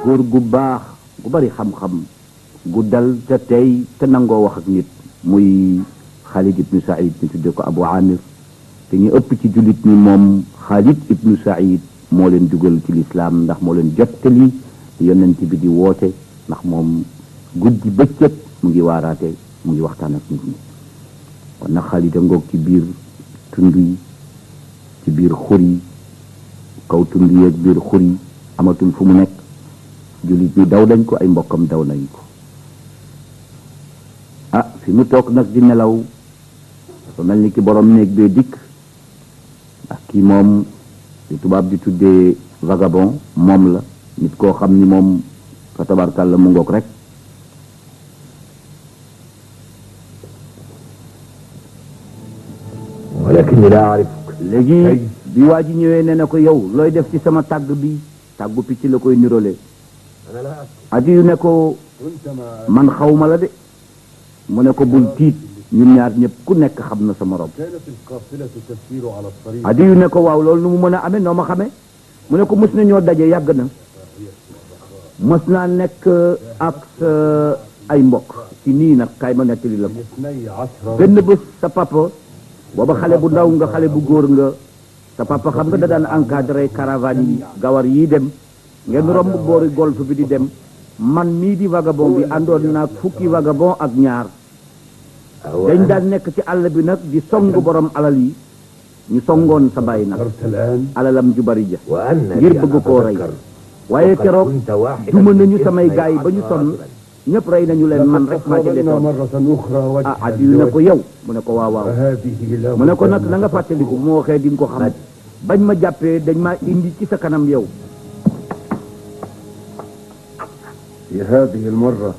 góor gu baax gu bari xam-xam gu dal te tey te nangoo wax ak nit muy Khalid ibnu Saïd ñu tudde ko Abu Amir te ñu ëpp ci jullit ñi moom Khalid ibnu Saïd moo leen dugal ci lislaam ndax moo leen jottali yonent bi di woote ndax moom guddi bëccëg mu ngi waaraate mu ngi waxtaan ak nit ñi kon nag Khalid a ngoog ci biir tund yi ci biir xur yi kaw tund yi ak biir xur yi amatul fu mu nekk jullit ñi daw dañ ko ay mbokkam daw nañ ko fi mu toog nag di nelaw dafa mel ni ki borom néeg bee dikk ndax kii moom li tubaab di tuddee vagabond moom la nit koo xam ni moom fa tabarkal la mu ngoog rek walakin la arifuk léegi bi waa ji ñëwee ne na ko yow looy def ci sama tàgg bi tàggu picc la koy nirole Adiyu ne ko man xawma la de mu ne ko bul tiit ñun ñaar ñëpp ku nekk xam na sa morom Adiyu ne ko waaw loolu nu mu mën a amee noo ma xamee mu ne ko mës na ñoo daje yàgg na mës naa nekk ak sa ay mbokk ci nii nag kaay ma nettali la ko benn bés sa papa booba xale bu ndaw nga xale bu góor nga sa papa xam nga da daan encadré caravane yi gawar yii dem ngeen romb boori golf bi di dem man mii di vagabond bi àndoon naag fukki vagabond ak ñaar dañ daan nekk ci àll bi nag di song borom alal yi ñu songoon sa bàyyi nag alalam ju bari ja ngir bëgg koo rey waaye keroog duma nañu samay gaay ba ñu sonn ñëpp rey nañu leen man rek maa ci desoon Adiyu ne ko yow mu ne ko waaw waaw mu ne ko nag na nga fàttaliku bu ma waxee di nga ko xam bañ ma jàppee dañ maa indi ci sa kanam yow في هذه المرة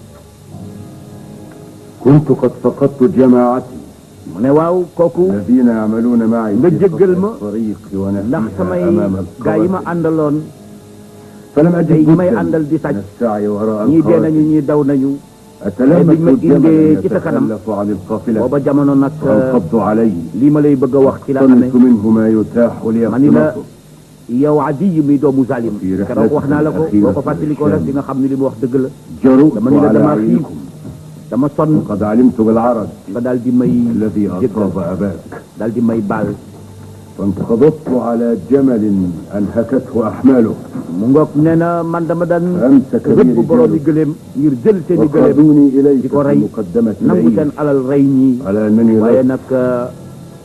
كنت قد فقدت جماعتي mu ne waaw kooku الذين يعملون معي nga في jéggal ma الطريق ndax samay ونحيها أمام gaa yi ma القوافل àndaloon فلم tey أجد ñi may بدا àndal di من sàcc السعي وراء ñii dee nañu القوافل ñii daw nañu أتلمس biñ ma الجمل indee ci sa kanam يتخلف عن القافلة booba jamono nag فانقض عليه lii ma lay bëgg a wax ci la amee طلت منه ما يتاح لي ma ni la اختلاطه yow Adiyu mi doomu Zalim keroog wax naa la ko boo ko fàttalikoo rek di nga xam ni li mu wax dëgg la جرؤت dama ni la على dama xiif عينكم dama sonn وقد علمت بالعرض nga daal di may الذي jéggal أصاب أباك daal di may baal فانتقضت على جمل أنهكته أحماله mu ngoog nee na man dama daan أمسك بي rëbb borom yi رجال gëléem ngir jël seen i gëléem وقادوني إليك di ko في rey مقدمة nangu ليل seen alal rey ñii على أنني waaye رجل nag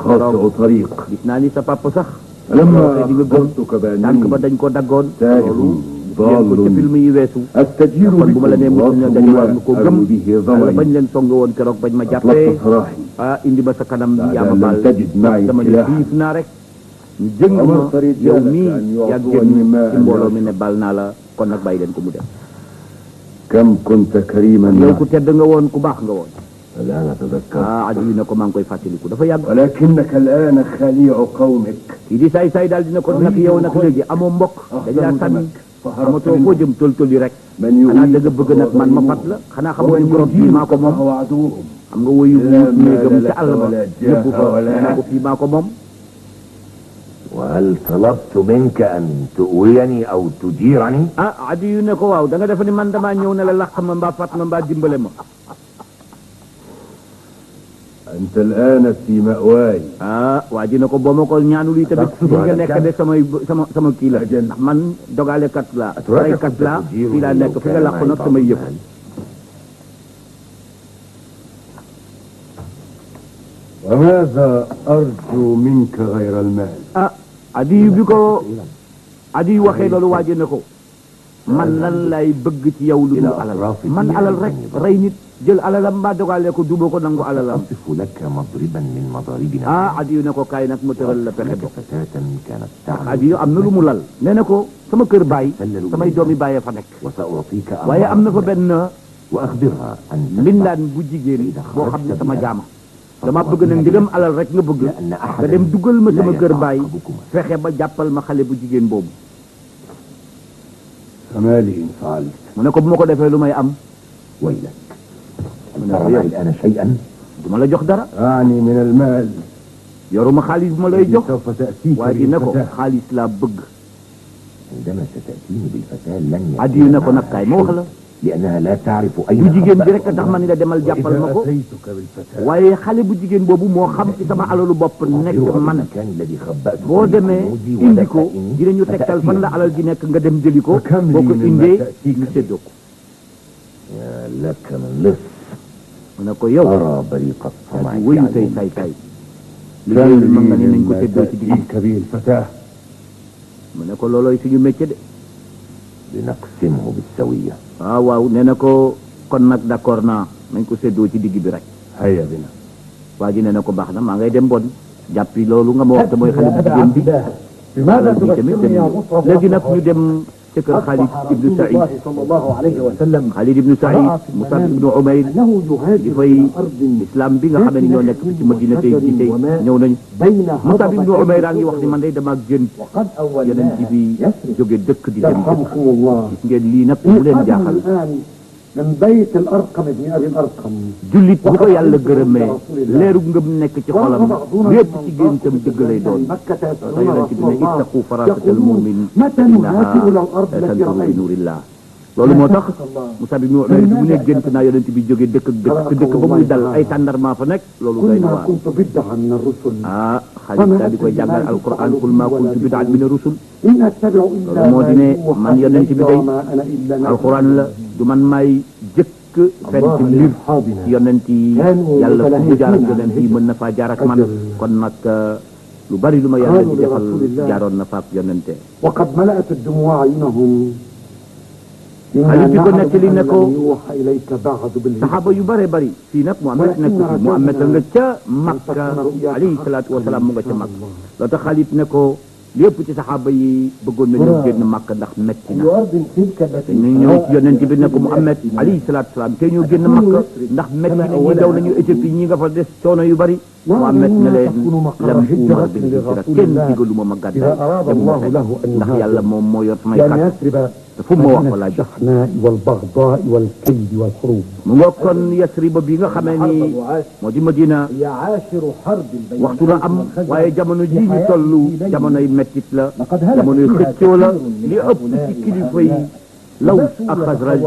قاطع طريق gis naa ni sa papa sax فلما di nga gëm أخبرتك tànk ba بأنني dañ ko daggoon تائه loolu yéen ko ci ضال film yi weesu أستجير kon bu ma la nee بكم mos na dañu war وأطلب ko ما gëm أرو به wala bañ ضوئي leen song woon keroog bañ ma أطلقت jàppee سراحي indi ba sa kanam بعد yaa ma أن baal لم تجد معي dama ne سلاحا xiif naa rek ñu jëng ma أمرت yow رجالك mii أن yaa يعطوني génn ماء ci mbooloo mi لأشرب. ne baal naa la kon nag bàyyi leen ko mu dem كم كنت كريما yow معي ku tedd nga woon ku baax nga woon الآن أتذكر Adiyu ne ko maa ngi koy fàttaliku dafa yàgg ولكنك الآن خليع قومك kii di saay saay daal dina ko nag yow nag léegi amoo mbokk dañ laa sànni xamatoo foo jëm tol-toli rek من xanaa يريد da nga bëgg nag man ma fat la xanaa xamoo ni grotte bii maa ko moom فهو عدوهم xam nga woyu néegam ca àll ba yëbbu fa nee na ko fii maa ko moom وهل طلبت منك أن تؤويني أو تجيرني Adiyu ne ko waaw da nga defe ni man damaa ñëw ne la laq ma mbaa fat ma mbaa dimbale ma أنت الآن في مأواي waa ji ne ko boo ma ko ñaanul yi tamit fii nga nekk de sama kii la ndax man dogalekat laa raykat laa fii laa nekk fi nga làqu nag samay yëf وماذا أرجو منك غير المال Adiyu bi ko Adiyu waxee loolu waa ji ne ko man lan lay bëgg ci yow lu dul alal man alal rek rey nit jël alalam mbaa dogale ko duba ko nangu alalam أصف لك مضربا من مضاربنا Adiyu ne ko kaay nag ma tëral la pexe لك bo فتاة كانت تعمل Adiyu am na lu mu lal nee na ko sama kër baay samay doomi baayee fa nekk وسأعطيك waaye am na fa benn وأخبرها أن mbindaan bu jigéen boo xam ne sama jaama dama bëgg nag ndigam alal rek nga bëgg nga dem dugal ma sama kër baay fexe ba jàppal ma xale bu jigéen boobu فما لي إن فعلت mu ne ko bu ma ko defee lu may am ويلك هل ترى معي الآن شيئا du ma la jox dara أعني من المال yoruma xaalis bu ma lay jox سوف تأتيك waaye dina ko بالفتاة xaalis laa bëgg عندما ستأتيني بالفتاة لن Adi na ko nag kaay ma wax la لأنها لا تعرف أين bu jigéen bi خبأت rek tax ma ni la demal jàppal ma إذا ko أتيتك بالفتاة waaye xale bu jigéen boobu moo xam ci sama alalu bopp nekk أخبرها man المكان الذي خبأت boo فيه demee كنوزي indi ko ودفائني dinañu tegtal fan la فتأتيني. alal ji nekk nga dem jëli ko Fakam boo ko lii min indee ma ta'tika ñu séddoo ko يا لك من لص mu ne ko yow أرى بريق الطمع yaa في wëyu say كم say عينيك say لي liggéeyul ma nga ni nañ ko مما séddoo ci digg تأتيك به الفتاة mu ne ko loolooy suñu métier de لنقسمه بالسوية waaw waaw nee na ko kon nag d'accord naa nañ ko séddoo ci digg bi rek هيا بنا waa ji nee na ko baax na maa ngay dem bon jàppi loolu nga ma wax te mooy xale bu jigéen bi لماذا alal bi tamit تبشرني يا dem مصطفى léegi nag ñu dem ca kër Xaalid ibnu رسول Saïd الله صلى الله عليه وسلم Xaalid ibnu Saïd Musab ibnu Umayr أنه يهاجر dafay إلى أرض islam bi nga xam ne ñoo nekk ci Madina tey jii tey ñëw nañu بين Musab ibnu هضبتين Umayr a ngi wax ni man day dama gént وقد yeneen أولناها bi يثرب jóge dëkk di dem dëkk يرحمكم الله gis ngeen lii nag bu leen قادم jaaxal الآن من بيت الأرقم ابن أبي الأرقم jullit bu ko yàlla gërëmee leeru ngëm nekk ci xolam lépp ci géntam dëgg lay doon مكة te يسألون yonent bi رسول ne الله ittaqu farasatal mu'min متى نهاجر إلى الأرض التي tanzuru bi رأينا nuurillah loolu moo tax Musab ibnu Umayr bu ne gént naa yonent bi jóge dëkk ak dëkk te dëkk ba muy dal ay tàndarma fa nekk loolu doy na كل ما waar كنت بدعا من الرسل ah Xaalid daal di koy jàngal alquran qul ma kuntu bid'an min ar-rusul إن أتبع إلا moo di ne ما man يوحى yonent bi إلي day وما أنا إلا نذير. alquran la du man maay jëkk fenn ci mbir yonent yi yàlla fu mu jaar ak yonent yi mën na faa jaar ak man kon nag lu bari lu ma yàlla di defal jaaroon na fa ak yonente وقد ملأت الدموع عينهم Xaalid di ko nettali ne ko يوحى إليك بعد بالهجرة saxaaba yu bare bari fii nag Muhammad nekk fi Muhammad nga ca Makka alayhi salaatu wasalaam mu nga ca Makka loo tax Xaalid ne ko lépp ci saxaaba yi bëggoon nañu génn Makka ndax metti na ñu ñëw ci yonent bi ne ko Muhammad alayhi salaatu wasalaam te ñoo génn Makka ndax metti na ñi daw nañu Éthiopie ñi nga fa des coono yu bari Muhammad ne leen lam umar bil hijra kenn digalu ma gàddaay demuma fenn ndax yàlla moom moo yor samay kàddu te fu ma wax ko laa jox الشحناء والبغضاء والكيد والحروب mu nga kon Yasriba bi nga xamee ni moo di Madina هي عاشر حرب بين waxtu la am waaye jamono ji ñu toll jamonoy mettit la jamonoy xëccoo la li ëpp ci kilifa yi Laws ak Xasraj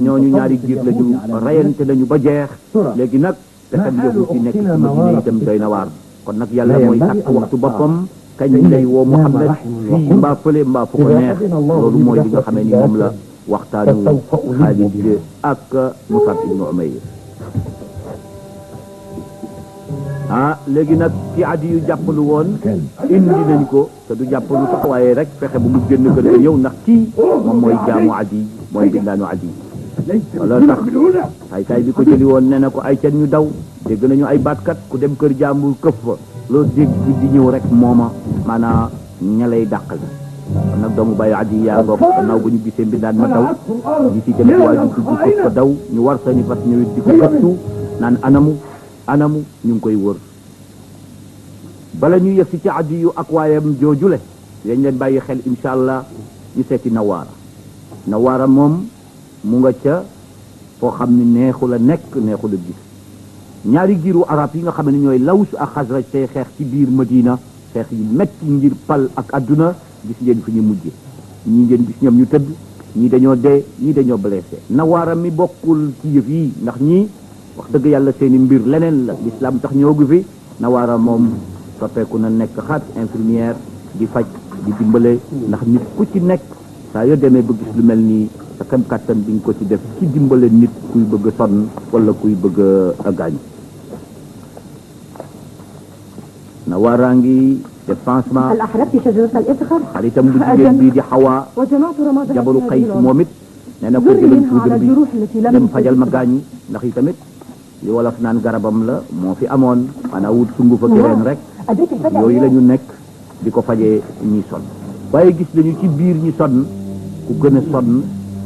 ñooñu ñaari giir lañu rayante nañu ba jeex léegi nag pexem yëfu ci nekk ci Madina itam doy na waar kon nag yàlla mooy sàkk waxtu boppam kañ lay woo Muhammad fii mbaa fële mbaa fu ko neex loolu mooy li nga xamee ni moom la waxtaanu Xaalid ak Musab ibnu Umayr ah léegi nag ci addi yu jàppalu woon indi nañ ko te du jàppalu sax waaye rek fexe bu mu génn kër ga ñëw ndax kii moom mooy jaamu addi mooy bindaanu addi wala tax tay bi ko jëli woon nee na ko ay can ñu daw dégg nañu ay baatkat ku dem kër jàmbur këf fa loo dégg di ñëw rek mooma maanaam ña lay dàq la kon nag doomu bàyyi addi yaa ngoog gannaaw bu ñu gisee mbindaan ma daw ñi si tamit waa ji dugg këf ko daw ñu war sañu fas ñëwit di ko gëstu naan anamu ñu ngi koy wër bala ñu yegg si ci addi yu ak waayam joojule dañ leen bàyyi xel incha allah ñu seeti Nawaara moom mu nga ca foo xam ne neexu la nekk neexu la gis ñaari giiru arab yi nga xam ne ñooy Laws ak Xasraj tey xeex ci biir Madina xeex yi metti ngir pal ak adduna gis ngeen fi ñu mujje ñii ngeen gis ñoom ñu tëdd ñii dañoo dee ñii dañoo blessé Nawaara mi bokkul ci yëf yi ndax ñii wax dëgg yàlla seeni mbir leneen la l'islam tax ñoogu fi Nawaara moom soppeeku na nekk xaat infirmière di faj di dimbale ndax nit ku ci nekk saa yoo demee ba gis lu mel nii sa kem kàttan bi nga ko ci def ci dimbale nit kuy bëgg a sonn wala kuy bëgg a gaañ Nawaara ngi def pansement هل أحرقت شجرة الإذخر؟ xaritam bu jigéen bii di Xawaa وجمعت رمادها jabalu في Qays هذه moom it nee na ko زري jëlal منها على poudre bi الجروح التي لم dem fajal ma تصب. gaañ yi ndax yi tamit li wolof naan garabam la moo fi amoon maanaam wut sungu fa keneen rek أديت الفتى yooyu la ñu nekk di ko fajee ñi sonn waaye gis nañu ci biir ñi sonn ku gën a sonn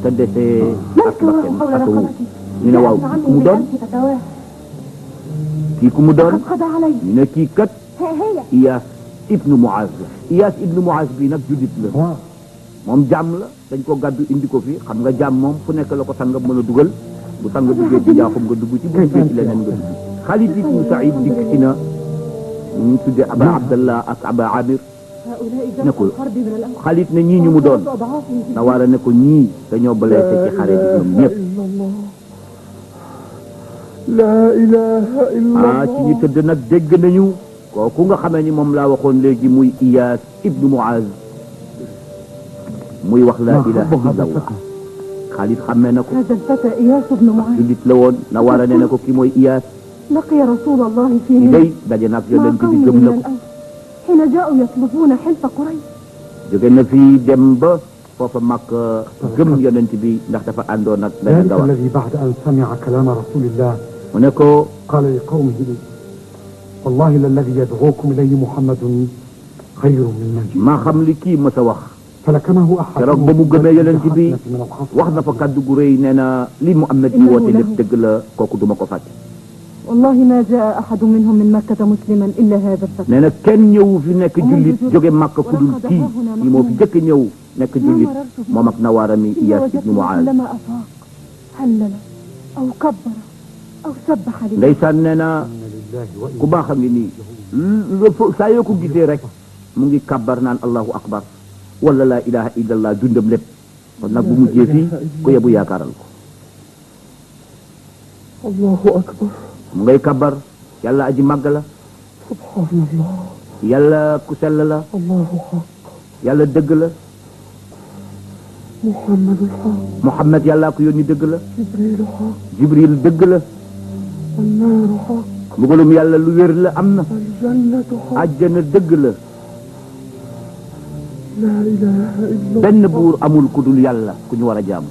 te desee ak bakkan حول ak wu رقبتي ñu ne waaw kii ku mu doon kii ku mu doon قد خضع علي ñu ne kii kat هي Iyaas ibnu Muaz la Iyaas ibnu Muaz bii nag julit la moom jàmm la dañ ko gàddu indi ko fi xam nga jàmm moom fu nekk la ko sanga mën a dugal bu sang duggee ci jaaxum nga dugg ci bu duggee ci leneen nga dugg Xaalid ibnu Saïd dikk si na ñu tuddee Aba Abdallah ak Aba Amir هؤلاء جرحى نقول. الحرب من الأول Xaalid ne ñii ñu mu doon أضعافهم في Nawaara ne ko ñii dañoo blessé ci xare bi ñoom ñëpp لا إله إلا ci ñi tëdd nag dégg nañu kooku nga xamee ni moom laa waxoon léegi muy Iyaas ibnu Muaz muy wax laa ilaha illallah Xaalid xammee na ko هذا الفتى إياس بن معاذ jullit la woon Nawaara ne na ko kii mooy Iyaas لقي رسول الله في ci منى day daje nag مع yonent bi قوم gëm من na ko الأوس حين جاءوا يطلبون حلف قريش jóge na fii dem ba foofa mag gëm yonent bi ndax dafa àndoon ak benn ذلك gawar الذي بعد أن سمع كلام رسول الله mu ne ko قال لقومه والله للذي يدعوكم إليه محمد خير من maa xam li kii mës a wax فلكمه أحد keroog ba mu gëmee yonent bi wax na fa kaddu gu rëy nee na li Muhammad di woote lépp dëgg la kooku duma ko fàtte والله ما جاء أحد منهم من مكة مسلما إلا هذا الفتى nee na kenn ñëwu fi nekk jullit jóge Makka ku dul kii kii moo fi jëkk ñëw nekk jullit moom ak Nawaara mi Iyaas ibnu Muaz كلما أفاق هلل أو كبر أو سبح لله ndeysaan nee na ku baax a ngi nii saa yoo ko gisee rek mu ngi kabbar naan allahu akbar wala laa ilaha illallah dundam lépp kon nag bu mujjee fii ku yebu yaakaaral ko الله أكبر mu ngay kabbar yàlla aji màgg la سبحان الله yàlla ku sell la الله حق yàlla dëgg la محمد الحق Muhammad yàllaa ko yónni dëgg la جبريل حق Jibril dëgg la النار حق mbugalum yàlla lu wér la am na الجنة حق àjjana dëgg la لا إله إلا benn buur amul ku dul yàlla ku ñu war a jaamu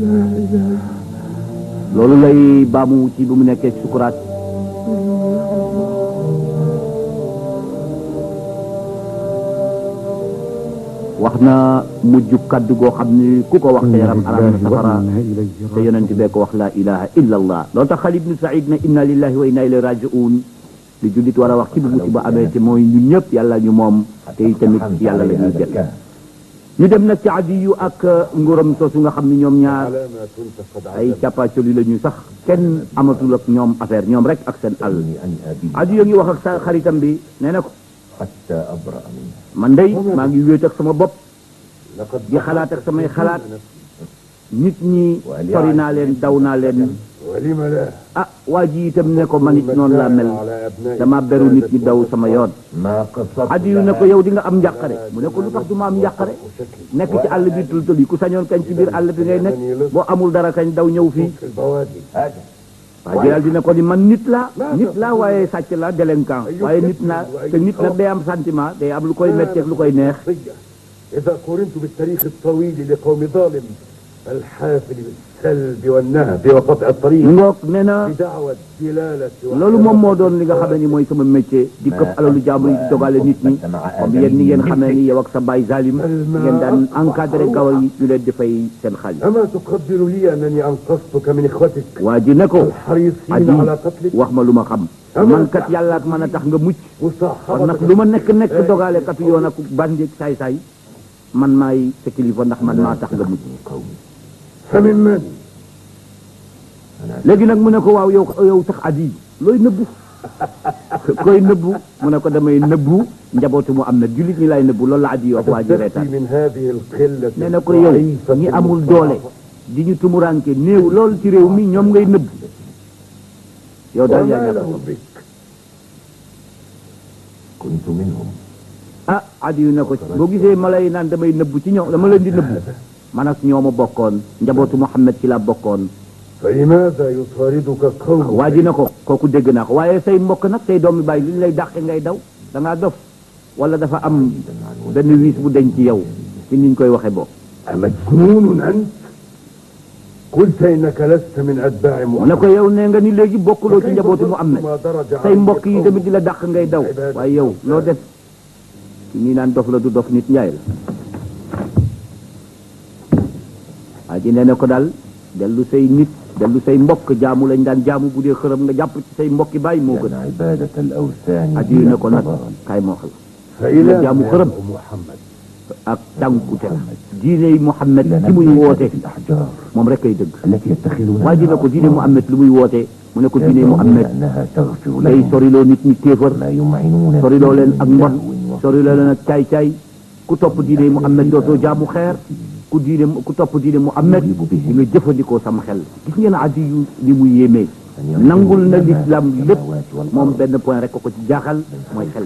لا إله loolu lay baamu ci bu mu nekkee sukuraat wax na mujj kaddu goo xam ni ku ko wax sa yaram aram na safara te yonent bee ko wax laa ilaha illa allah loolu tax Xaalid ibnu Saïd ne inna lillahi wa inna ilayhi raji'un li jullit war a wax ci bu musiba amee te mooy ñun ñëpp yàlla ñu moom te tamit yàlla la ñuy jël ñu dem nag ci Adiyu ak nguuram soosu nga xam ni ñoom ñaar ay càppaacoli la ñu sax kenn amatul ak ñoom affaire ñoom rek ak seen àll Adiyu ngi wax ak sa xaritam bi nee na ko حتى أبرأ منه man day maa ngi wéet ak sama bopp di xalaat ak samay xalaat nit ñi sori naa leen daw naa leen ولم لا ah waa ji itam ne ko man it noonu laa mel dama beru nit ñi daw sama yoon ما قصرت Adiyu ne ko yow di nga am njàqare mu ne ko lu tax du ma am njàqare nekk ci àll bi tul yi ku sañoon kañ ci biir àll bi ngay nekk boo amul dara kañ daw ñëw fii في البوادي هذا waa ji daal dina ko ni man nit laa waaye sàcc la délinquant waaye nit naa te nit nag day am sentiment day am lu koy metteeg lu koy neex إذا قرنت بالتاريخ الطويل لقوم ظالم الحافل بالسلب والنهب وقطع الطريق ngoog nee na بدعوى الدلالة loolu moom moo doon li nga xamee ni mooy sama métier di këpp alalu jàmbur yi di dogale nit ñi comme yéen ni ngeen xamee ni yow ak sa baay Zalim ngeen daan encadré gawar yi ñu leen di fay seen xaalis أما تقدر لي أنني أنقذتك من إخوتك waa ji ne ko الحريصين Adiyu على قتلك wax ma lu ma xam man kat yàlla ak mën a tax nga mucc kon nag lu ma nekk dogale katu yoon ak bandi saay-saay man maay sa kilifa ndax man maa tax nga mucc فمن من؟ léegi nag mu ne ko waaw yow sax Adiyu looy nëbbu koy nëbbu mu ne ko damay nëbbu njabootu mu am na jullit ñi lay nëbbu loolu la Adiyu wax waa ji reetaan من هذه القلة nee na ko yow ñi amul doole di ñu tumuranke néew loolu ci réew mi ñoom ngay nëbbu yow daal yaa وما ñàkk له بك كنت منهم ah Adiyu ne ko boo gisee ma lay naan damay nëbbu ci ñoom dama leen di nëbbu man ak ñooma bokkoon njabootu Muhammad ci la bokkoon فلماذا يطاردك قوم waa ji ne ko kooku dégg naa ko waaye say mbokk nag say doomi bàyyi li ñu lay dàqe ngay daw da ngaa dof wala dafa am benn wiis bu denc ci yow ci niñ koy waxe boo أمجنون أنت؟ قلت إنك لست من أتباع mu ne محمد ko yow nee nga ni léegi bokkuloo ci njabootu Muhammad ما درج say عنك mbokk yi قوم. tamit di la dàq ngay daw waaye yow loo def ci ñi naan dof la du dof nit njaay la waa ji nee na ko daal dellu say nit dellu say mbokk jaamu lañ daan jaamu bu dee xërëm nga jàpp ci say mbokki bàyyi moo gën لأن عبادة الأوثان Adiyu ne ko nag ضرر kaay moo xal فإلى jaamu xërëm محمد ak tànkute diiney Muhammad ci muy woote الأحجار moom rek kay dëgg التي يتخذونها waa ji ne ko diine Muhammad lu muy woote mu ne ko diine Muhammad أنها تغفر day لهم soriloo nit ñi kéefër ما يمعنون soriloo leen ak mbon بلهو soriloo leen ak caay-caay ku topp diine Muhammad dootoo jaamu xeer ku topp diine Muhammad di nga jëfandikoo sama xel gis ngeen addi yu li mu yéemee nangul na l'islam lépp moom benn point rek ko ci jaaxal mooy xel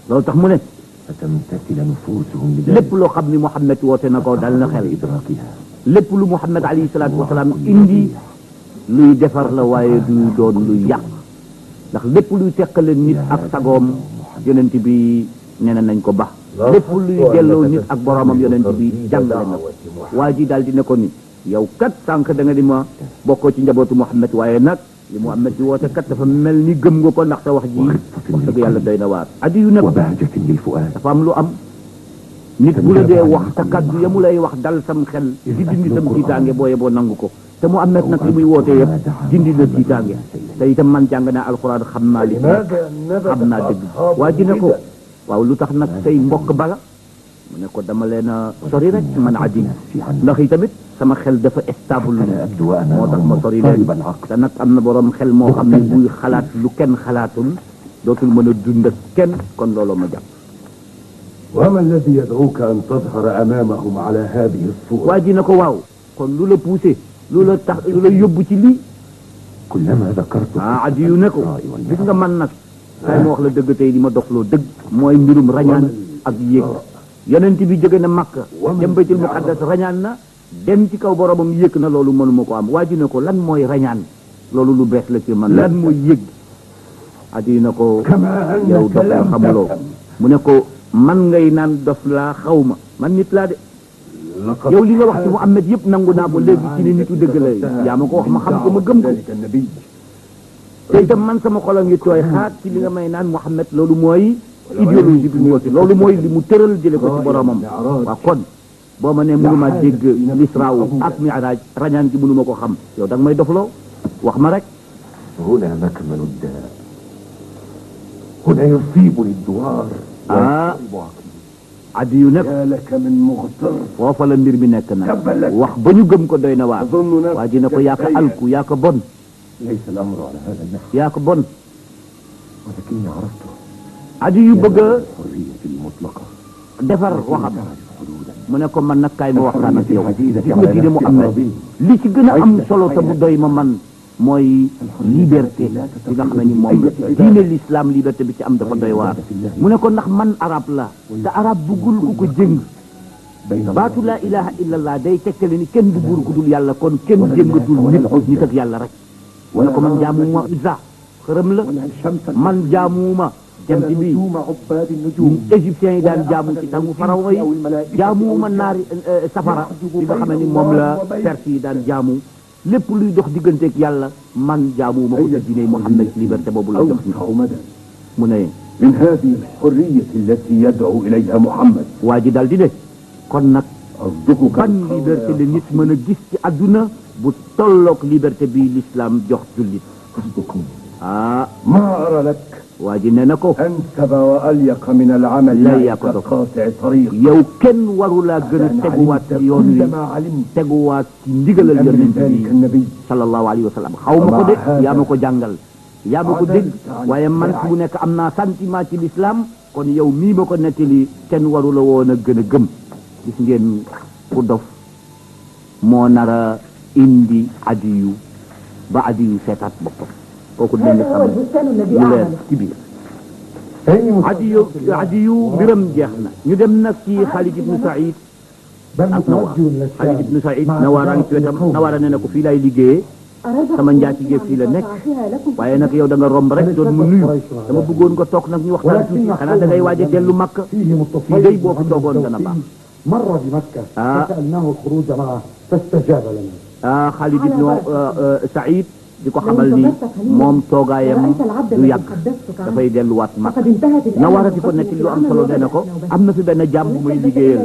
loolu tax mu ne فتمتثل نفوسهم lépp loo xam ni Muhammad woote na ko dal na xel لإدراكها lépp lu Muhammad alayhi salaatu wasalaam indi luy defar la waaye du doon luy yàq ndax lépp luy teqale nit ak sagoom yonent bi nee nañ ko ba lépp luy delloo nit ak boromam yonent bi jàngale na ko waa ji daal di ne ko ni yow kat sànq da nga di ma bokkoo ci njabootu Muhammad waaye nag li Muhammad di woote kat dafa mel ni gëm nga ko ndax sa wax ji wax dëgg yàlla doy na waar addi yu nag وبهجة للفؤاد dafa am lu am nit bu la dee wax te kaddu yamu lay wax dal sam xel di dindi sam tiitaange booye boo nangu ko te Muhammad nag li muy woote yëpp dindi na tiitaange te itam man jàng naa alxuraan xam naa li xam naa dëgg waa ji ne ko waaw lu tax nag say mbokk bala mu ne ko dama leen a sori rek man addi ndax i tamit sama xel dafa stable moo tax ma sori leen te nag am na borom xel moo xam ne buy xalaat lu kenn xalaatul dootul mën a dund ak kenn kon looloo ma jàpp وما الذي يدعوك أن تظهر أمامهم على هذه الصورة waa ji na ko waaw kon lu la poussé lu la tax lu la yóbbu ci lii كلما ذكرت addi yu ne ko gis nga man nag kay ma wax la dëgg tey di ma doxloo dëgg mooy mbirum rañaan ak yéeg yonent bi jóge na Makka dem baytul muqaddas rañaan na dem ci kaw boromam yéeg na loolu mënuma ko am waa ji ne ko lan mooy rañaan loolu lu bees la ci man lan mooy yéeg addi yu ne ko yow dof la xamuloo mu ne ko man ngay naan dof laa xaw ma man nit laa de yow li nga wax ci Muhammad yëpp nangu naa ko léegi ci ni nitu dëgg la yaa ma ko wax ma xam ko ma gëm ko te itam man sama xol a ngi tooy xaat ci li nga may naan Muhammad loolu mooy idéologie bi mu woote loolu mooy li mu tëral jële ko ci boromam waaw kon boo ma ne mënuma dégg l'israa ak mi'raaj rañaan gi mënuma ko xam yow da nga may dofloo wax ma rek هنا مكمن الداء هنا يصيبني الدوار addi yu nekk يا لك من مغتر foofa la mbir mi nekk nag wax ba ñu gëm ko doy na waar waa ji ne ko yaa ko alku yaa ko bon ليس الأمر على هذا النحو yaa ko bon ولكني عرفته addi yu bëgg a الحرية المطلقة defar waxam حدودا mu ne ko man nag kaay ma waxtaan ak yow gis nga diine Muhammad li ci gën a am solo te mu doy ma man mooy liberté bi nga xam ne ni moom la diine l'islam liberté bi ci am dafa doy waar mu ne ko ndax man arab la te arab buggul ku ko jëng baatu laa ilaha illallah day tekkale ni kenn du buur ku dul yàlla kon kenn jëngatul nit ak yàlla rek mu ne ko man jaamuwuma isa xërëm la man jaamuwuma jant bi égyptiens yi daan jaamu ci tangu faraw yi jaamuwuma naari safara bi nga xam ne ni moom la perse yi daan jaamu lépp luy dox digganteeg yàlla man jaamuwuma ko ci diine Muhammad liberté boobu la jox mu ne من هذه الحرية التي يدعو إليها محمد waa ji daal di ne kon nag أصدقك ban liberté la nit mën a gis ci àdduna bu tolloog liberté bi l'islam jox jullit أصدقني ah ما أرى لك waa ji nee na ko أنسب وأليق من العمل لا معك يقظ. قاطع طريق yow kenn warulaa gën a teguwaat ci yoon wi كلما علمت teguwaat ci ndigalal من yonent ذلك bi النبي sallallahu alayhi wa sallam xaw ma ko de yaa ma ko jàngal yaa ma ko dégg waaye man fu mu nekk am naa sentiment ci l'islam kon yow mii ma ko nettali kenn warula woon a gën a gëm gis ngeen ku dof moo nar a indi adiyu ba adiyu seetaat boppam kooku dinañ xam lu leer ci biir adiyu mbiram jeex na ñu dem nag ci Xaalid ibnu Saïd ak Nawaar Xaalid ibnu Saïd Nawaar a ngi ci wetam Nawaar nee na ko fii laay liggéeyee sama njaatige fii la nekk waaye nag yow da nga romb rek doon mu nuyu dama bëggoon nga toog nag ñu waxtaan tuuti xanaa da ngay waaj a dellu Makka fii day boo fi toogoon dana baax مر بمكة فسألناه الخروج معه فاستجاب لنا Xaalid ibnu Saïd di ko xamal ni moom toogaayam du yàgg dafay delluwaat Makka Nawaar di ko nekk lu am solo nee na ko am na fi benn jaam bu may liggéeyal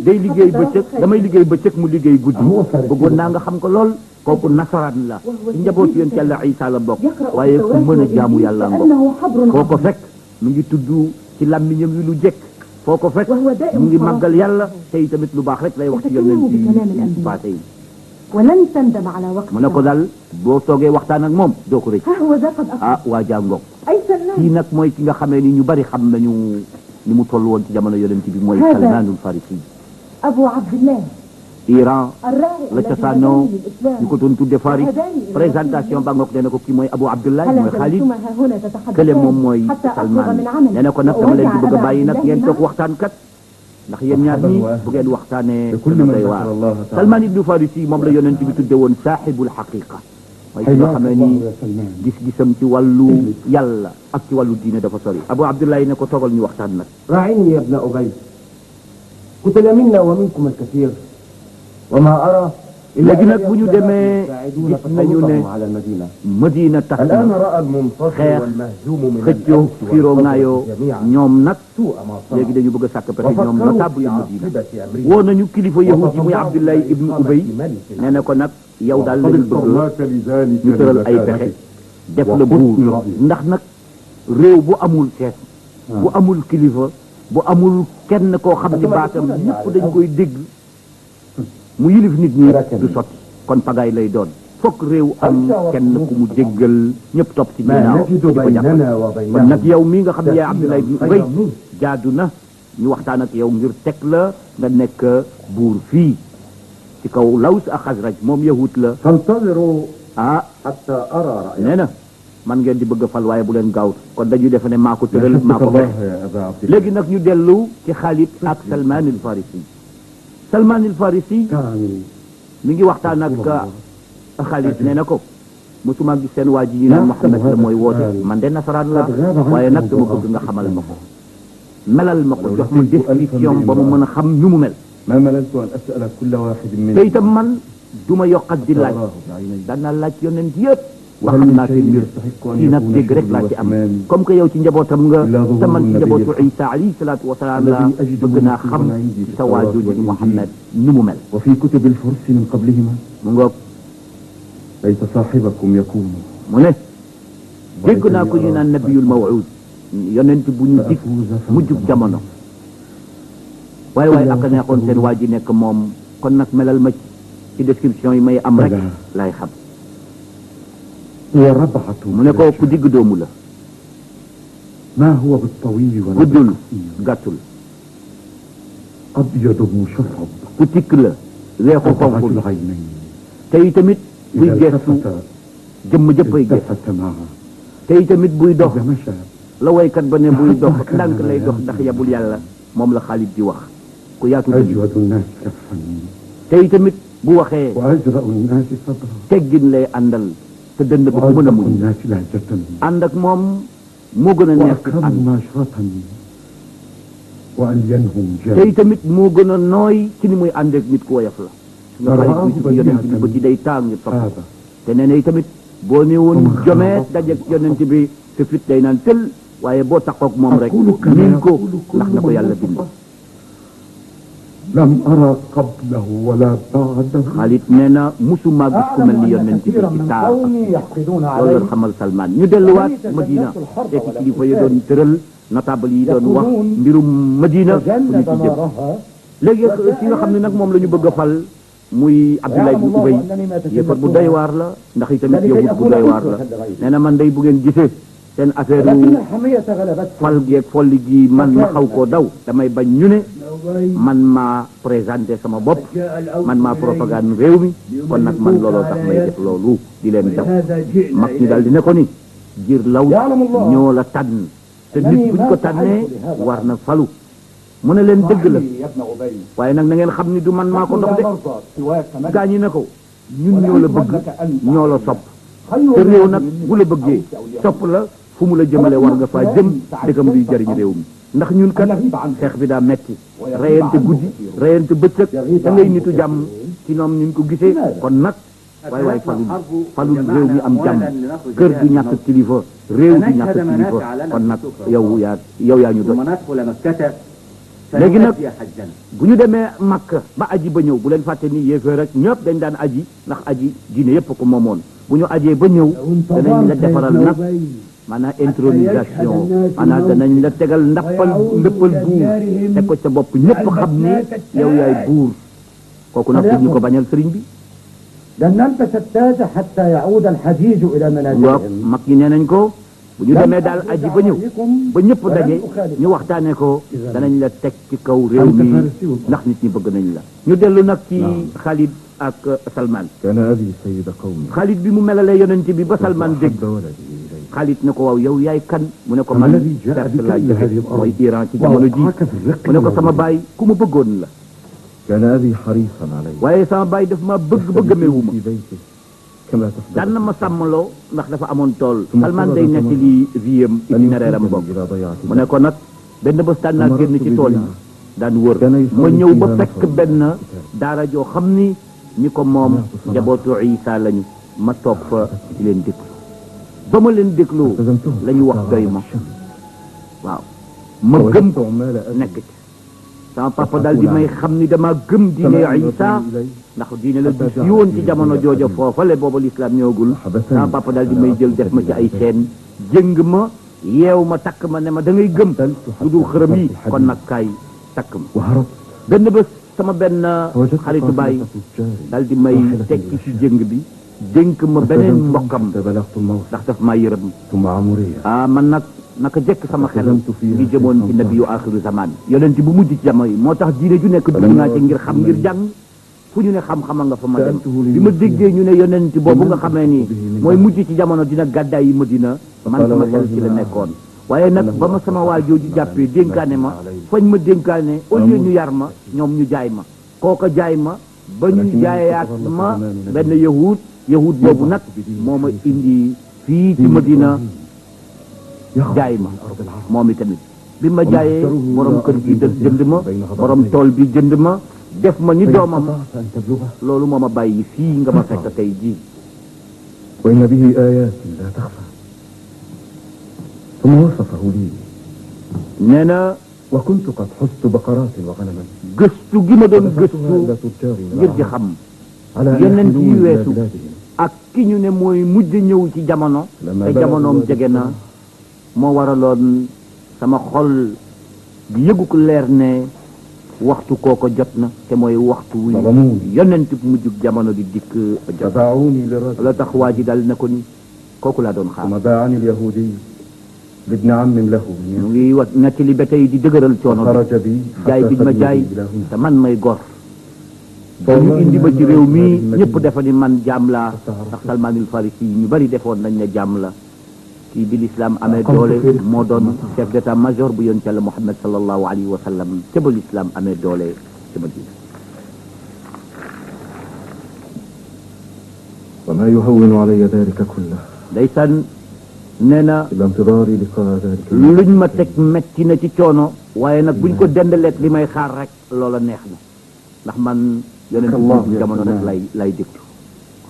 day liggéey bëccëg damay liggéey bëccëg mu liggéey guddi bëggoon naa nga xam ko lool kooku nasaraan la ci njabootu yonent Yàlla Isa la bokk waaye ku mën a jaamu yàlla ngok foo ko fekk mu ngi tudd ci làmmiñam wi lu jekk foo ko fekk mu ngi màggal yàlla tey tamit lu baax rek lay wax ci yonent yi passé yi ولن تندم على وقت mu ne ko daal boo toogee waxtaan ak moom doo ko rëcc ها هو ذا قد أصبح ah waa jàngoog أي سلمان kii nag mooy ki nga xamee ni ñu bari xam nañu ni mu toll woon ci jamono yonent bi mooy Hada. Salmaanul Farisi أبو عبد الله Iran الراعي la الذي cosaanoo هداني للإسلام ñu ko doon tudde Faris وهداني إلى présentation ba ngoog nee na ko kii mooy Abu Abdullah هلا mooy Khalid جلستما ها هنا تتحدثان kële moom mooy حتى أفرغ Salman من عملي nee na ko nag dama leen di bëgg a وأودع bàyyi nag أبا ngeen عبد toog الله waxtaan kat ndax yéen ñaar ñi bu ngeen waxtaanee لكل dana من doy ذكر waar الله تعالى. Salman ibnu Farisi moom la yonent bi tudde woon saaxibul xaqiqa mooy ki nga حياك xamee الله ni يا سلمان gis-gisam ci wàllu yàlla ak ci wàllu diine dafa sori Abu Abdullahi ne ko toogal ñu waxtaan nag راعني يا ابن أبي قتل منا ومنكم الكثير وما أرى léegi nag bu ñu demee gis nañu ne على المدينة Madina tax الآن na رأى المنتصر خير. والمهزوم من xëccoo الأوس fiiroo والخزرج ngaayoo جميعا ñoom nag سوء ما léegi صنع dañu bëgg a sàkk pexe ñoom وفكروا notable في yu Madina عاقبة أمرهم woo nañu kilifa yahud yi muy Abdullahi ibnu Ubay nee na ko nag yow daal lañu bëgg اخترناك لذلك ñu tëral ay pexe لمكانتك def la buur وحسن رأيك. ndax nag réew bu amul seet bu amul kilifa bu amul kenn koo xam ni baatam ñëpp dañ koy dégg mu yilif nit ñi du sotti kon pagaay lay doon fokk réew am kenn ku mu déggal ñëpp topp ci ما ginnaaw نجد di ko jàppale بيننا kon nag وبينهم yow mii nga xam ne yaa Abdullah ibn Ubay خيرا منه. jaadu na ñu waxtaan ak yow ngir teg la nga nekk buur fii ci kaw Laws ak Xasraj moom yahut la فانتظروا ah حتى أرى رأيك nee na man ngeen di bëgg a fal waaye bu leen gaaw kon dañuy defe ne maa ko tëral maa يحبك ko الله fexe يا أبا عبد الله léegi nag ñu dellu ci Xaalid ak Salman al Farisi Salman al Farisi تراني mi ngi waxtaan ak Xaalid nee na ko musuma gis seen waa ji ñu naan Muhammad la mooy woote man de nasaraan la waaye nag dama bëgg nga xamal ma ko melal ma ko jox ma description ba mu mën a xam ñu mu mel ما مللت أن أسأل كل واحد منهم te itam man du ma yokkat di laaj تراه بعيني daan naa laaj yonent yëpp ba وهل xam من naa شيء seen mbir يستحق أن kii nag يكون dégg rek حفظ laa ci am الرحمن comme que yow ci njabootam nga إلا ظهور te man ci النبي njabootu الحق Isa alayhi salaatu wa salaam la الذي أجده bëgg naa xam مكتوبا عندي في sa waajur التوراة ji والإنجيل. Muhammad nu mu mel وفي كتب الفرس من قبلهما mu ngoog ليت صاحبكم يكون mu ne dégg naa ko ñu naan nabiyul maw'ud yonent bu ñu dig mujjub jamono waaye waaye ak a neexoon seen waa ji nekk moom kon nag melal ma ci description yi may am rek laay xam وربعة mu ne ko ku digg doomu la ما هو بالطويل ولا guddul بالقصير gàttul أبيض مشرب ku tikk la weexu أبعد xonqul العينين te itamit buy إذا gestu التفت jëmm jëppay gestu التفت معه te itamit buy dox إذا مشى la waykat ba ne buy dox ndànk lay dox ndax yabul yàlla moom la Xaalid di wax ku yaatu dëgg أجود الناس كفا te itamit bu waxee وأجرأ الناس صدرا teggin lay àndal te dënd ba ku mën a وأصدق muñ الناس لهجة ànd ak moom moo gën a neex ci وأكرم ànd ناشرة وألينهم te جاي itamit moo gën a nooy ci ni muy ànd ak nit ku woyof la nga Xaalid bi tudd yonent bi ba ci day taal ngir topp هذا te nee na itamit boo ne woon jomeet dajeeg yonent bi sa fit day naan tël waaye boo taxoog moom rek أقول كما niin ko يقول ndax na ko كل yàlla من bind يصدق. لم أرى قبله ولا بعده Xaalid nee na musuma gis ku mel ni yonent bi ci taar يحقدون loolu la xamal Salman ñu delluwaat Madina fekk kilifa yi doon tëral notable yi doon wax mbirum Madina fu ñu ci jëm léegi ki nga xam ne nag moom la ñu bëgg a fal muy Abdullah ibn Ubay yëfat bu doy waar la ndax itamit yahud bu doy waar la nee na man day bu ngeen gisee seen affaire fal geeg folli gi man ma xaw koo daw damay bañ ñu ne man maa présenté sama bopp man maa propagande réew mi kon nag man looloo tax may def loolu di leen daw mag ñi daal di ne ko ni jir law ñoo la tànn te nit buñ ko tànnee war na falu mu ne leen dëgg la waaye nag na ngeen xam ni du man maa ko dox de gaa ñi ne ko ñun ñoo la bëgg ñoo la sopp te réew nag bu la bëggee sopp la fu mu la jëmale war nga faa jëm dëggam luy jëriñ réew mi ndax ñun kat xeex bi daa metti reyante guddi reyante bëccëg da ngay nitu jàmm ci ñoom ñu ko gisee kon nag waay waay falul réew mi am jàmm kër du ñàkk kilifa réew du ñàkk kilifa kon nag yow yaa ñu doy léegi nag bu ñu demee Makka ba aji ba ñëw bu leen fàtte ni yéefee rek ñëpp dañ daan aji ndax aji diine yëpp ko moomoon bu ñu ajee ba ñëw danañ la defaral nag maanaam intronisation maanaam danañ la tegal ndëppal buur teg ko sa bopp ñëpp xam ni yow yaay buur kooku nag ñu ko bañal sëriñ bi لن نلبس التاج حتى يعود الحجيج إلى ngoog منازلهم mag ñi nee nañ ko bu ñu demee daal aji ba ñëw ba ñëpp daje ñu waxtaanee ko danañ la teg ci kaw réew mi ndax nit ñi bëgg nañ la ñu dellu nag ci Khalid ak Salman كان أبي سيد قومي Khalid bi mu melalee yonent bi ba Salman dégg أحب ولدي إلي Khalid ne ko waaw yow yaay kan mu ne ko man Perse laa jóge mooy Iran ci jamono ji mu ne ko sama baay ku ma bëggoon la كان أبي حريصا علي waaye sama baay daf ma bëgg meewu ma في بيته كما تفضل daan na ma sàmmaloo ndax dafa amoon tool Salman day nekk li viem itinéraire am bokk إذا ضيعت mu ne ko nag benn bés daan naa génn ci tool yi daan wër ma ñëw ba fekk benn daara joo xam ni ñi ko moom njabootu Isa lañu ma toog fa di leen déglu ba ma leen déglu la ñu wax doy ma waaw ma gëm ko nekk ci sama papa daal di may xam ni dama gëm diine Isa ndax diine la du si woon ci jamono jooja foofale booba lislaam ñëwagul sama papa daal di may jël def ma ci ay seen jëng ma yeew ma takk ma ne ma da ngay gëm lu dul xërëm yi kon nag kaay takk ma وهربت benn bés sama benn xaritu baay daal di may tekki ci jëng bi dénk ma beneen mbokkam بلغت الموت ndax daf maa yërëm ثم عمرية man nag naka jekk sama xel ngi jëmoon ci nabiyu axiru zaman yonent bu mujj ci jamono yi moo tax diine ju nekk dugg naa ci ngir xam ngir jàng fu ñu ne xam-xama nga fa ma dem bi ma déggee ñu ne yonent boobu nga xamee ni mooy mujj ci jamono dina gàddaay yi Madina man sama xel ci la nekkoon waaye nag ba ma sama waa jooju jàppee dénkaane ma fañ ma dénkaane au lieu ñu yar ma ñoom ñu jaay ma kooka jaay ma ba ñu jaayaat ma benn yahud boobu nag moo ma indi fii ci Madina jaay ma moom itamit bi ma jaayee borom kër gi jënd ma borom tool bi jënd ma def ma ni doomam loolu moo ma bàyyi fii nga ma fekk tey jii وإن به آيات لا تخفى ثم وصفه لي nee na وكنت قد حست بقرات وغنما gëstu gi ma doon gëstu إلى تجار ngir di xam على yeneen yi يحملون إلى weesu بلادهم ak ki ñu ne mooy mujj ñëw ci jamono te jamonoom jege na moo waraloon sama xol bi yëgu ko leer ne waxtu kooko jot na te mooy waxtu wi yonent bu mujjug jamono di dikk jot فباعوني لرجل la tax waa ji dal na ko ni kooku laa doon xaar ثم باعني اليهودي بابن عم له mu ngi wat nettali ba tey di dëgëral coono bi خرج بي jaay حتى bi ma jaay إلى هنا te man may gor ñu indi ba ci réew mi ñëpp defa ni man jaam laa ndax Salmanul Farisi ñu bari defoon nañ ne jaam la kii bi l'islam amee doole moo doon chef d'état major bu yoon ci Yàlla Muhammad sallallahu alayhi wa sallam ca ba l'islam amee doole ca Madina وما يهون علي ذلك كله ndeysaan nee na إلا انتظاري لقاء ذلك luñ ma teg metti na ci coono waaye nag buñ ko dendaleeg li may xaar rek loola neex na ndax man yonent bi jamono rek lay déglu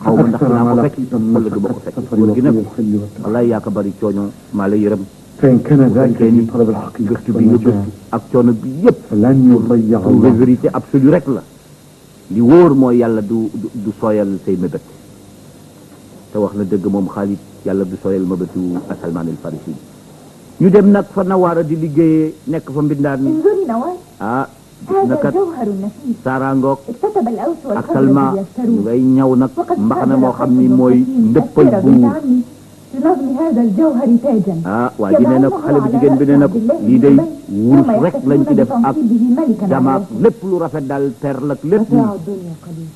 xaw ma ndax naa ko fekk wala du ma ko fekk góor gi nag wallaay yaa ko bari coono maa la yërëm فإن كان ذلك fekkee ni في طلب الحقيقة gëstu bi nga gëstu ak coono bi yëpp لن يضيع pour la الله vérité absolue rek la li wóor mooy yàlla du sooyal say mébét te wax na dëgg moom Khalid yàlla du sooyal mébétu Salman al Farisi ñu dem nag fa Nawaara di liggéeyee nekk fa mbindaan انظري نوال ah gis na هذا kat جوهر نفيس saaraangoog اكتسب الأوس ak والخزرج Salma ñu ليشتروه ngay ñaw nag وقد mbaxana moo xam خرج ni mooy المسلمين ndëppal كثير buur بنت عمي لنظم هذا الجوهر تاجا ah waa ji nee na xale bu jigéen bi nee na ko lii day wurus rek lañ ci def ak jamaak lépp lu rafet daal perle ak lépp متاع الدنيا قليل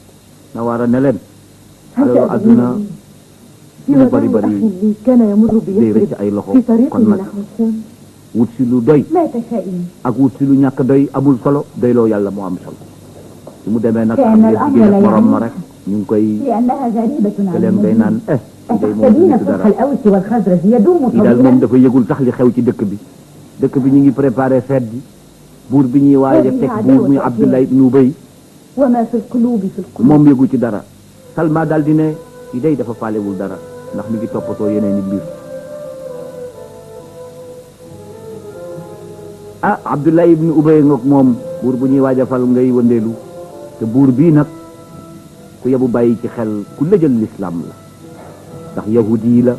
Nawaara ne leen alalu àdduna في lu bari وداع bari أخ لي كان يمر day rëcc بيثرب ay loxo في طريقه kon nag نحو الشام wut si lu doy مات شائما ak wut si lu ñàkk doy amul solo doyloo yàlla moo am solo su mu demee nag كأن xam nga الأمر jigéen لا ak borom ma يعني rek ñu ngi koy لأنها غريبة عن këleem day naan المدينة kii day moom أتحسبين nitu صلح dara الأوس والخزرج يدوم kii daal moom طويلا dafa yëgul sax li xew ci dëkk bi ñu ngi préparé fête bi buur bi ñuy waaye teg buur muy Abdullah ibn Ubay وما في القلوب في القلوب moom yëgu ci dara Salma daal di ne kii day dafa faalewul dara ndax mi ngi toppatoo yeneen i mbir ah Abdullah ibn Ubay ngoog moom buur bu ñuy waaj a fal ngay wëndeelu te buur bii nag ku yebu bàyyi ci xel ku lëjal l'islam la ndax yahudi yi la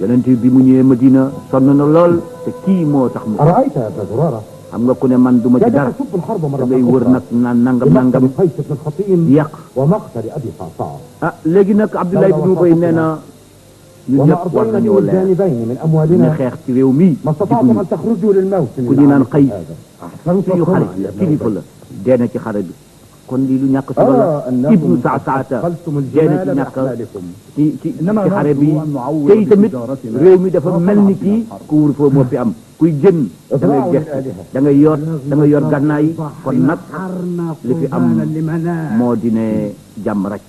yonent bi mu ñëwee Madina sonn na lool te kii moo tax mu أرأيت يا أبا زرارة xam nga ku ne man duma ci كاد dara تسب الحرب da مرة ngay wër أخرى nag naan nangam بمقتل nangam قيس بن الخطيم di yàq ومقتل أبي صعصاع ah léegi nag Abdoulaye ibn Ubay nee na ñun وما ñëpp war أرضينا nañoo من leer الجانبين من ñu أموالنا xeex ci réew mi ما استطعتم أن تخرجوا للموت ku ñu naan xëy أحسنت suñu صنعا xarit يا ابن kilifa أبي. la dee na ci xare bi kon lii lu ñàkk solo la أنكم ibnu Sa'saata أثقلتم dee na ci الجمال ñàkk بأحمالكم ci xare bi tey tamit réew mi dafa mel ni kii couvre-feu moo fi am kuy jën da ngay gëstu da ngay yor gànnaay kon nag li fi am moo di ne jàmm rek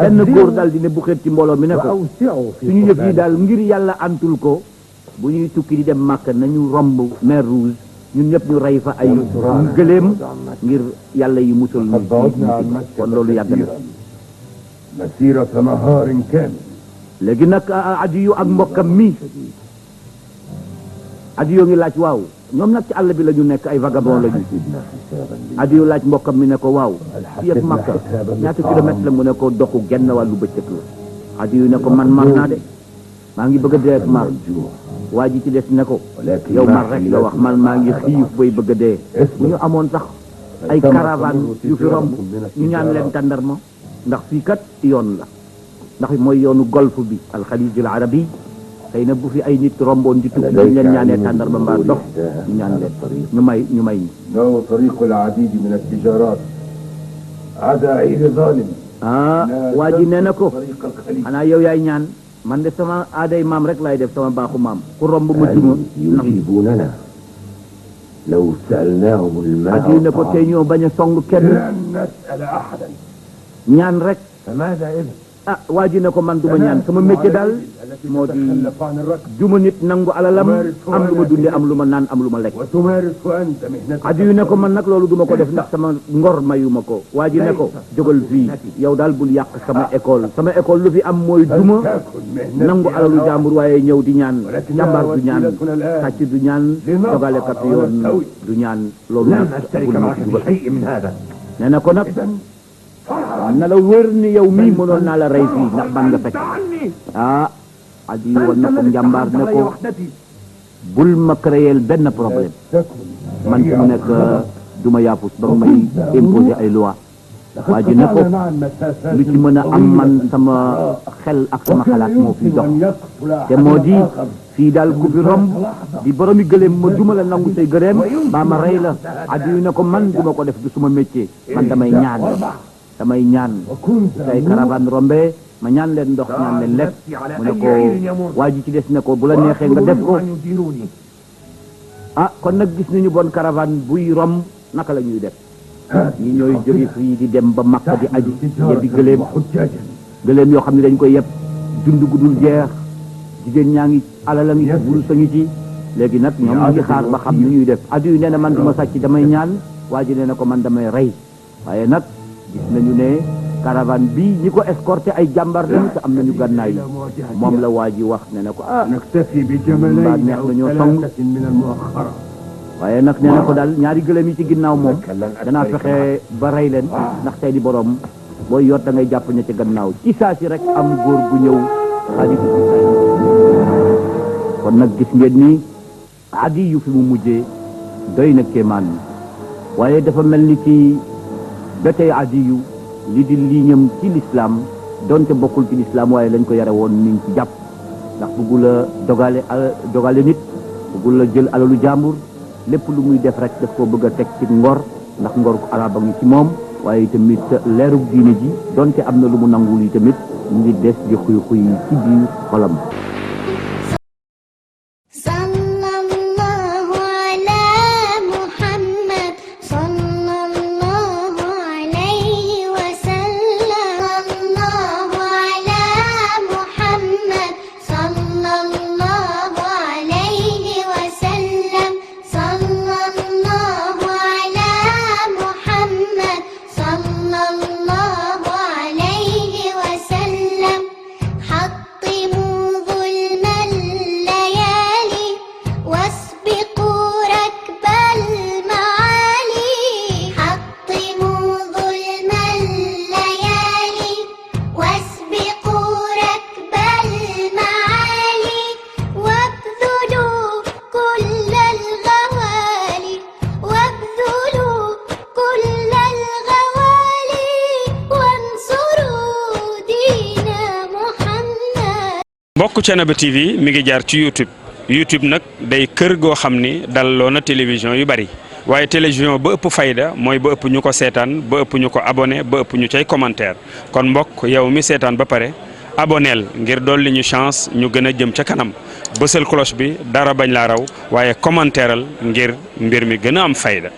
benn góor daal di ne bu xeet ci mbooloo mi ne ko وأوسعوا في suñu yëf yi قبالكم. daal ngir yàlla antul ko bu ñuy tukki di dem Màkka nañu romb mer Rouge ñun ñëpp ñu rey fa ay gëléem ngir yàlla yi musul ñu قد بعدنا عن ci مكة kon loolu yàgg na كثيرا مسيرة نهار كامل léegi nag Adiyu ak mbokkam mi Adiyu ngi laaj waaw ñoom nag ci àll bi la ñu nekk ay vagabond la ñu حسبنا حسابا Adiyu laaj mbokkam mi ne ko waaw fii ak Makka ñaata kilomètre la mu ne ko doxu genn wàllu bëccëg la Adiyu ne ko man mar naa de maa ngi bëgg a dee ak mar الجوع waa ji ci des ne ko ولكن yow ما mar rek la wax man maa ngi xiif bay bëgg a dee bu ñu amoon sax ay caravane yu fi romb ñu ñaan leen tàndarma ndax fii kat yoon la ndax mooy yoonu golfe bi alxalijul arabi xëy na bu fi ay nit romboon di tukki ñu leen ñaanee tàndarma mbaa ndox ñu ñaan leen ñu may ñi له طريق العديد من التجارات عدا عير ظالم ah waa ji nee na ko طريق الخليج xanaa yow yaay ñaan man de sama aaday maam rek laay def sama baaxu maam ku romb ma duma هل يجيبوننا لو سألناهم الماء Adiyu ne ko tey ñoo bañ a song kenn لن نسأل أحدا ñaan rek فماذا إذا ah waa ji ne ko man du ma ñaan sama métier daal moo di تتخلف عن الركب juma nit nangu alalam am lu ma dunde am lu ma naan am lu ma lekk وتمارس أنت مهنتك Adiyu ne ko man nag loolu duma ko def ndax sama ngor mayu ma ko waa ji ne ko jógal fii yow daal bul yàq sama école lu fi am mooy duma فلتكن مهنتي nangu alalu أنا jàmbur waaye ñëw di ñaan jàmbaar du ñaan sàcc du ñaan dogalekat yoon du ñaan loolu لن nag أشترك bul ma معك ci في dugal شيء من هذا nee na ko nag na la wër ni yow mii mënoon naa la rey fii ndax man nga fekk ah Adiyu woon na ko njàmbaar ne ko bul ma créer benn problème man fi mu nekk du ma yaafus ba may imposer ay loi waa ji ne ko lu ci mën a am man sama xel ak sama xalaat moo fi dox te moo di fii daal ku fi romb di boromi gëléem ma duma la nangu say gëléem baa ma rey la Adiyu ne ko man du ma ko def du suma métier man damay ñaan say caravane rombe ma ñaan leen ndox ñaan leen lekk mu ne ko waa ji ci des ne ko bu la neexee nga def ko ah kon nag gis nañu bon caravane buy romb naka la ñuy def ñi ñooy jóge fii di dem ba Makka di aji yebbi gëléem yoo xam ne dañ koy yeb dund gu dul jeex jigéen ñaa ngi alal a ngi ci wurus a ngi ci léegi nag ñoom ñu ngi xaar ba xam ni ñuy def Adiyu nee na man duma sàcc damay ñaan waa ji nee na ko man damay rey waaye nag gis nañu ne caravane bi ñi ko escorté ay jàmbar lañu te am nañu gànnaay moom la waa ji wax nee na ko ah نكتفي mbaa بجملين neex أو na ñoo song ثلاثة من المؤخرة waaye nag nee na ko daal ñaari gëlëm yi ci ginnaaw moom danaa fexe ba rey leen ndax tey di borom booy yot da ngay jàpp ña ca gannaaw ci saa si rek am góor gu ñëw Adiyu kon nag gis ngeen ni Adiyu fi mu mujjee doy na kéemaan waaye dafa mel ni ki ba tey Adiyu li di liiñam ci lislaam donte bokkul ci lislaam waaye lañ ko yare woon ni ngi ci jàpp ndax bëggul a dogale nit bëggul a jël alalu jàmbur lépp lu muy def rek daf koo bëgg a teg ci ngor ndax ngor ko araba ngi ci moom waaye tamit leerug diine ji donte am na lu mu nangul yi tamit mu ngi des di xuy xuy ci biir xolam حطموا ظلم mbokk Thiénaba TV mi ngi jaar ci YouTube nag day kër goo xam ni dalloo na télévision yu bari waaye télévision ba ëpp fayda mooy ba ëpp ñu ko seetaan ba ëpp ñu ko abonné ba ëpp ñu cay commentaire kon mbokk yow mi seetaan ba pare aboneel ngir dolli ñu chance ñu gën a jëm ca kanam bësal cloche bi dara bañ laa raw waaye commentaireal ngir mbir mi gën a am fayda